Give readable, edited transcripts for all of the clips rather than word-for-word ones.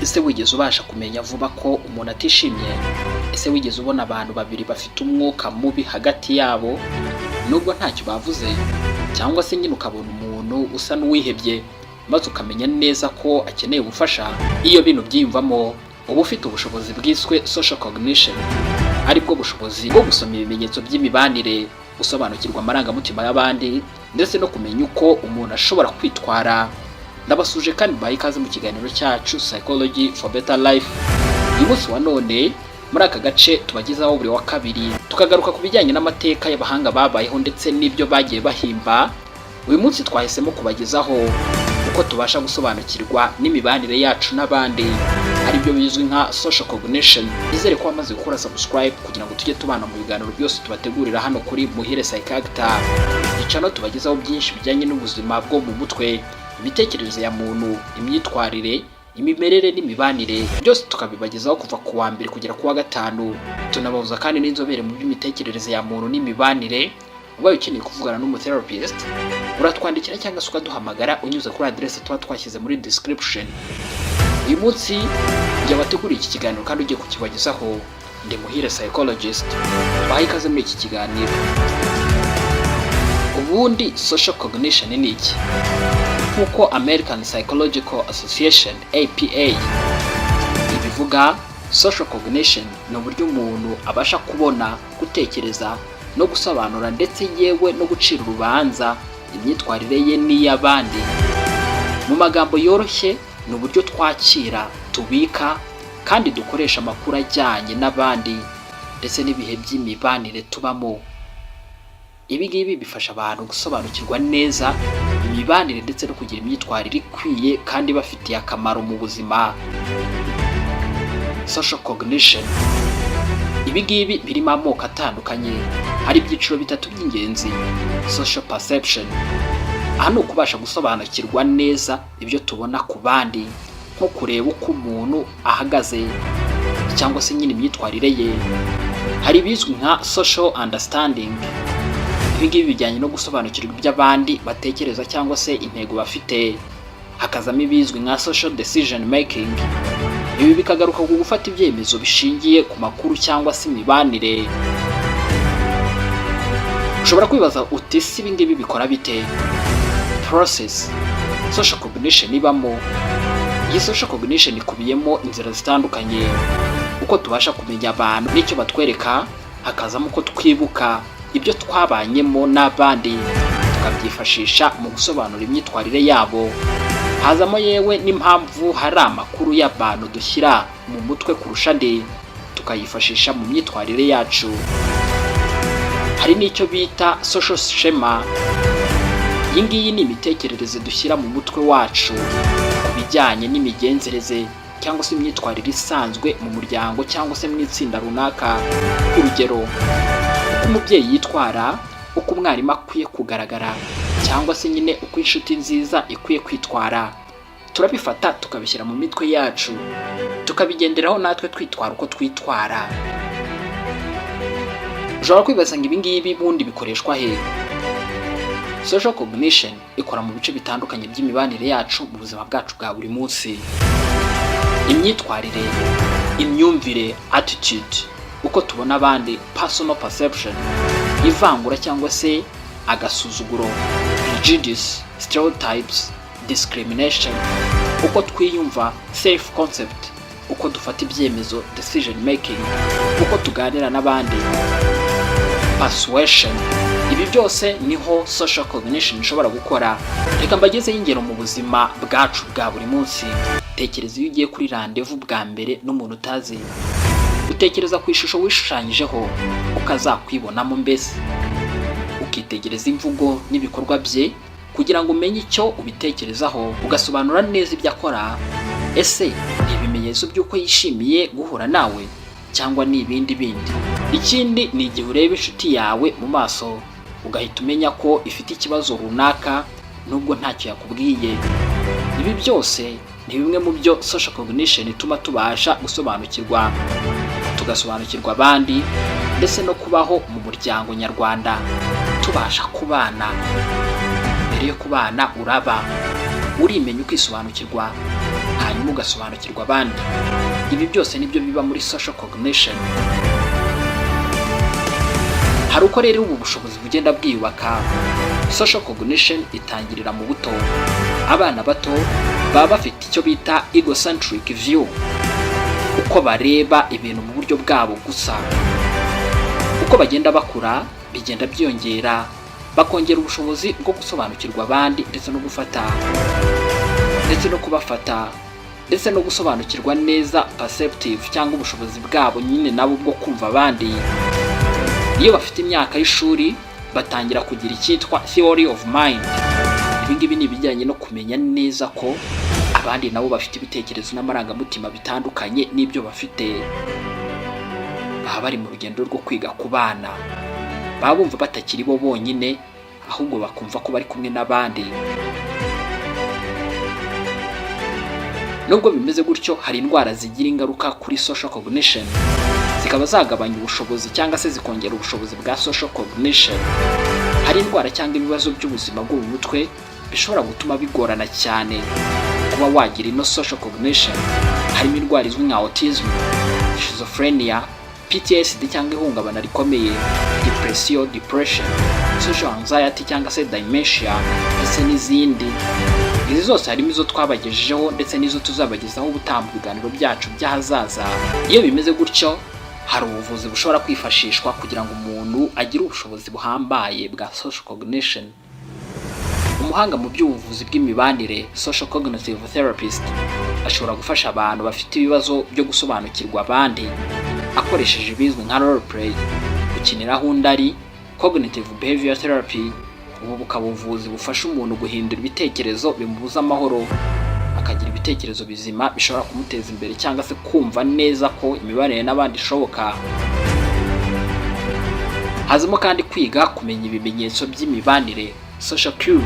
Ese wigeze ubasha kumenya vuba ko umuntu atishimye? Ese wigeze ubona abantu babiri bafite umwuka mubi hagati yabo nubwo ntacyo bavuze? Cyangwa se nyine ukabona umuntu usa n'uwihebye, maze ukamenya neza ko akeneye ubufasha? Iyo bino byiyumvamo, uba ufite ubushobozi bwiswe social cognition, aribwo bushobozi bwo gusoma ibimenyetso by'imibanire, gusobanukirwa amarangamutima y'abandi, ndetse no kumenya uko umuntu ashobora kwitwara. Ndabasuhuje kandi mbahaye ikaze mu kiganiro cyacu Psychology for Better Life. Uyu munsi wa none, muri aka gace tubagezaho buri wa kabiri, tukagaruka ku bijyanye n'amateka y'abahanga babayeho ndetse n'ibyo bagiye bahimba. Uyu munsi twahisemo kubagezaho uko tubasha gusobanukirwa n'imibanire yacu n'abandi, aribyo bizwi nka social cognition. Nizere ko wamaze gukora subscribe kugira ngo tujye tubana mu biganiro byose tubategurira hano kuri Muhire Psychacta Icano. Tubagezaho byinshi bijyanye n'ubuzima bwo mu mutwe, imitekerereze ya muntu, imyitwarire, imimerere n'imibanire, byose tukabibagezaho kuva ku wa mbere kugera ku wa gatanu. Tunabahuza kandi n'inzobere mu by'imitekerereze ya muntu n'imibanire. Ubaye ukeneye kuvugana n'umutherapist, uratwandikira cyangwa se ukaduhamagara unyuze kuri aderese tuba twashyize muri description. Uyu munsi njye wateguriye iki kiganiro kandi ugiye kukibagezaho ndi Muhire Psychologist. Baha ikaze muri iki kiganiro. Ubundi social cognition ni iki? Nk'uko American Psychological Association, APA, ibivuga, social cognition ni uburyo umuntu abasha kubona, gutekereza no gusobanura, ndetse yewe no gucira urubanza imyitwarire ye n'iy'abandi. Mu magambo yoroshye, ni uburyo twakira, tubika kandi dukoresha amakuru ajyanye n'abandi ndetse n'ibihe by'imibanire tubamo. Ibi ngibi bifasha abantu gusobanukirwa neza imibanire ndetse no kugira imyitwarire ikwiye kandi ibafitiye akamaro mu buzima. Social cognition, ibi ngibi birimo amoko atandukanye. Hari ibyiciro bitatu by'ingenzi. Social perception, aha ni ukubasha gusobanukirwa neza ibyo tubona ku bandi, nko kureba uko umuntu ahagaze cyangwa se nyine imyitwarire ye. Hari ibizwi nka social understanding. Ibi ngibi bijyanye no gusobanukirwa ibyo abandi batekereza cyangwa se intego bafite. Hakazamo ibizwi nka social decision making. Ibi bikagaruka ku gufata ibyemezo bishingiye ku makuru cyangwa se imibanire. Ushobora kwibaza uti: "Si ibi ngibi bikora bite?" Process social cognition ibamo, iyi social cognition ikubiyemo inzira zitandukanye: uko tubasha kumenya abantu n'icyo batwereka, hakazamo uko twibuka ibyo twabanyemo n'abandi tukabyifashisha mu gusobanura imyitwarire yabo, hazamo yewe n'impamvu hari amakuru y'abantu dushyira mu mutwe kurusha andi, tukayifashisha mu myitwarire yacu. Hari n'icyo bita social schema. Iyi ngiyi ni imitekerereze dushyira mu mutwe wacu ku bijyanye n'imigenzereze cyangwa se imyitwarire isanzwe mu muryango cyangwa se mu itsinda runaka. Urugero, uko umubyeyi yitwara, uko umwarimu akwiye kugaragara, cyangwa se nyine uko inshuti nziza ikwiye kwitwara, turabifata tukabishyira mu mitwe yacu, tukabigenderaho natwe twitwara uko twitwara. Ushobora kwibaza ngo ibi ngibi bundi bikoreshwa he? Social cognition ikora mu bice bitandukanye by'imibanire yacu mu buzima bwacu bwa buri munsi: imyitwarire, imyumvire, attitude, uko tubona abandi, personal perception, ivangura cyangwa se agasuzuguro, prejudice, stereotypes, discrimination, uko twiyumva, self concept, uko dufata ibyemezo, decision making, uko tuganira n'abandi, persuasion. Ibi byose niho social cognition ishobora gukora. Reka mbagezeho ingero mu buzima bwacu bwa buri munsi. Tekereza iyo ugiye kuri randevu bwa mbere n'umuntu utazi, utekereza ku ishusho wishushanyijeho ukazakwibonamo, mbese ukitegereza imvugo n'ibikorwa bye kugira ngo umenye icyo ubitekerezaho, ugasobanura neza ibyo akora. Ese ni ibimenyetso by'uko yishimiye guhura nawe cyangwa ni ibindi bindi? Ikindi ni igihe ureba inshuti yawe mu maso ugahita umenya ko ifite ikibazo runaka nubwo ntacyo yakubwiye. Ibi byose ni bimwe mu byo social cognition ituma tubasha gusobanukirwa, tugasobanukirwa abandi, ndetse no kubaho mu muryango nyarwanda tubasha kubana. Mbere yo kubana uraba. Urimenya, ukisobanukirwa, hanyuma ugasobanukirwa abandi. Ibi byose nibyo biba muri social cognition. Hari uko rero ubu bushobozi bugenda bwiyubaka. Social cognition itangirira mu buto. Abana bato baba bafite icyo bita egocentric view, uko bareba ibintu mu buryo bwabo gusa. Uko bagenda bakura bigenda byiyongera, bakongera ubushobozi bwo gusobanukirwa abandi ndetse no gufata ndetse no kubafata ndetse no gusobanukirwa neza, perceptive, cyangwa ubushobozi bwabo nyine nabo bwo kumva abandi. Iyo bafite imyaka y'ishuri batangira kugira icyitwa theory of mind. Ibi ngibi ni ibijyanye no kumenya neza ko abandi nabo bafite ibitekerezo n'amarangamutima bitandukanye n'ibyo bafite. Baba bari mu rugendo rwo kwiga ku bana, baba bumva batakiri bo bonyine, ahubwo bakumva ko bari kumwe n'abandi. Nubwo bimeze gutyo, hari indwara zigira ingaruka kuri social cognition, zikaba zagabanya ubushobozi cyangwa se zikongera ubushobozi bwa social cognition. Hari indwara cyangwa ibibazo by'ubuzima bwo mu mutwe bishobora gutuma bigorana cyane kuba wagira ino social cognition. Harimo indwara izwi nka autism, schizophrenia, PTSD cyangwa ihungabana rikomeye, depression, depression, social anxiety cyangwa se dementia, ndetse n'izindi. Izi zose harimo izo twabagejejeho ndetse n'izo tuzabagezaho ubutaha mu biganiro byacu by'ahazaza. Iyo bimeze gutyo, hari ubuvuzi bushobora kwifashishwa kugira ngo umuntu agire ubushobozi buhambaye bwa social cognition. Umuhanga mu by'ubuvuzi bw'imibanire, social cognitive therapist, ashobora gufasha abantu bafite ibibazo byo gusobanukirwa abandi akoresheje ibizwi nka role play, gukiniraho undi ari, cognitive behavior therapy. Ubu bukaba ubuvuzi bufasha umuntu guhindura ibitekerezo bimubuza amahoro, akagira ibitekerezo bizima bishobora kumuteza imbere cyangwa se kumva neza ko imibanire n'abandi ishoboka. Hazamo kandi kwiga kumenya ibimenyetso by'imibanire, social cue,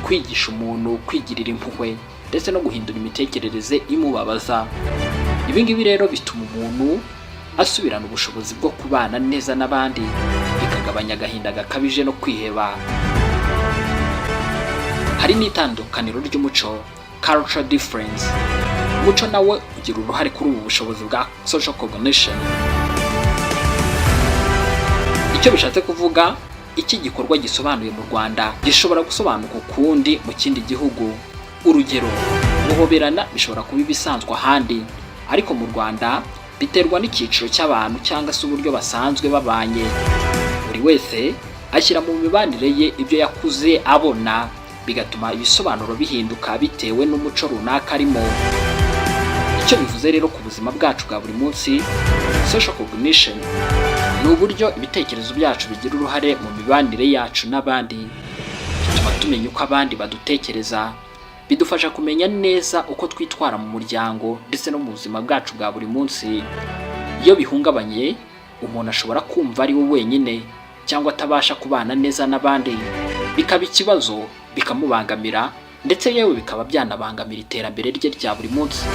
kwigisha umuntu kwigirira impuhwe ndetse no guhindura imitekerereze imubabaza. Ibi ngibi rero bituma umuntu asubirana ubushobozi bwo kubana neza n'abandi, bikagabanya agahinda gakabije no kwiheba. Hari n'itandukaniro ry'umuco, cultural difference. Umuco nawe ugira uruhare kuri ubu bushobozi bwa social cognition. Icyo bishatse kuvuga, iki gikorwa gisobanuye mu Rwanda gishobora gusobanuka ukundi mu kindi gihugu. Urugero, guhoberana bishobora kuba ibisanzwe ahandi, ariko mu Rwanda biterwa n'icyiciro cy'abantu cyangwa se uburyo basanzwe babanye. Buri wese ashyira mu mibanire ye ibyo yakuze abona, bigatuma ibisobanuro bihinduka bitewe n'umuco runaka arimo. Icyo bivuze rero ku buzima bwacu bwa buri munsi, social cognition ni uburyo ibitekerezo byacu bigira uruhare mu mibanire yacu n'abandi. Bituma tumenya uko abandi badutekereza, bidufasha kumenya neza uko twitwara mu muryango ndetse no mu buzima bwacu bwa buri munsi. Iyo bihungabanye, umuntu ashobora kumva ari we wenyine cyangwa atabasha kubana neza n'abandi, bikaba ikibazo, bikamubangamira, ndetse yewe bikaba byanabangamira iterambere rye rya buri munsi.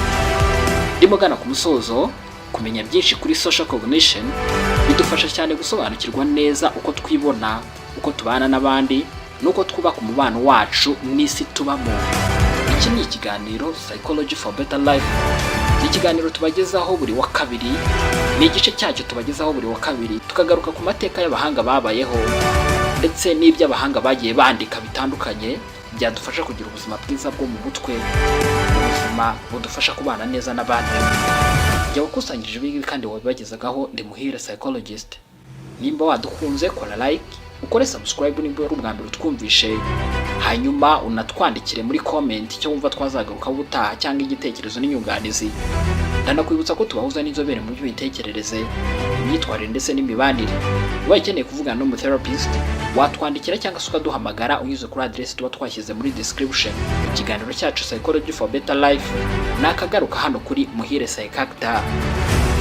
Ndimo gana ku musozo. Kumenya byinshi kuri social cognition bidufasha cyane gusobanukirwa neza uko twibona, uko tubana n'abandi n'uko twubaka umubano wacu n'isi tubamo. Iki ni ikiganiro Psychology for Better Life, ni ikiganiro tubagezaho buri wa kabiri, ni igice cyacyo tubagezaho buri wa kabiri, tukagaruka ku mateka y'abahanga babayeho ndetse n'ibyo abahanga bagiye bandika bitandukanye byadufasha kugira ubuzima bwiza bwo mu mutwe, ubuzima budufasha kubana neza n'abandi. Jya wakusanyirije ibi ngibi kandi wabibagezagaho, ndi Muhire Psychologist. Nimba wadukunze, kora like, ukore subscribe nimba ari ubwa mbere utwumvishe, hanyuma unatwandikire muri comment icyo wumva twazagarukaho ubutaha cyangwa igitekerezo n'inyunganizi. Ndanakwibutsa ko tubahuza n'inzobere mu by'imitekerereze, imyitwarire ndetse n'imibanire. Ubaye ukeneye kuvugana n'umutherapist, watwandikira cyangwa se ukaduhamagara unyuze kuri aderesi tuba twashyize muri description. Ikiganiro cyacu Psychology for Better Life ni akagaruka hano kuri Muhire Psychacta.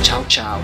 Ciao ciao.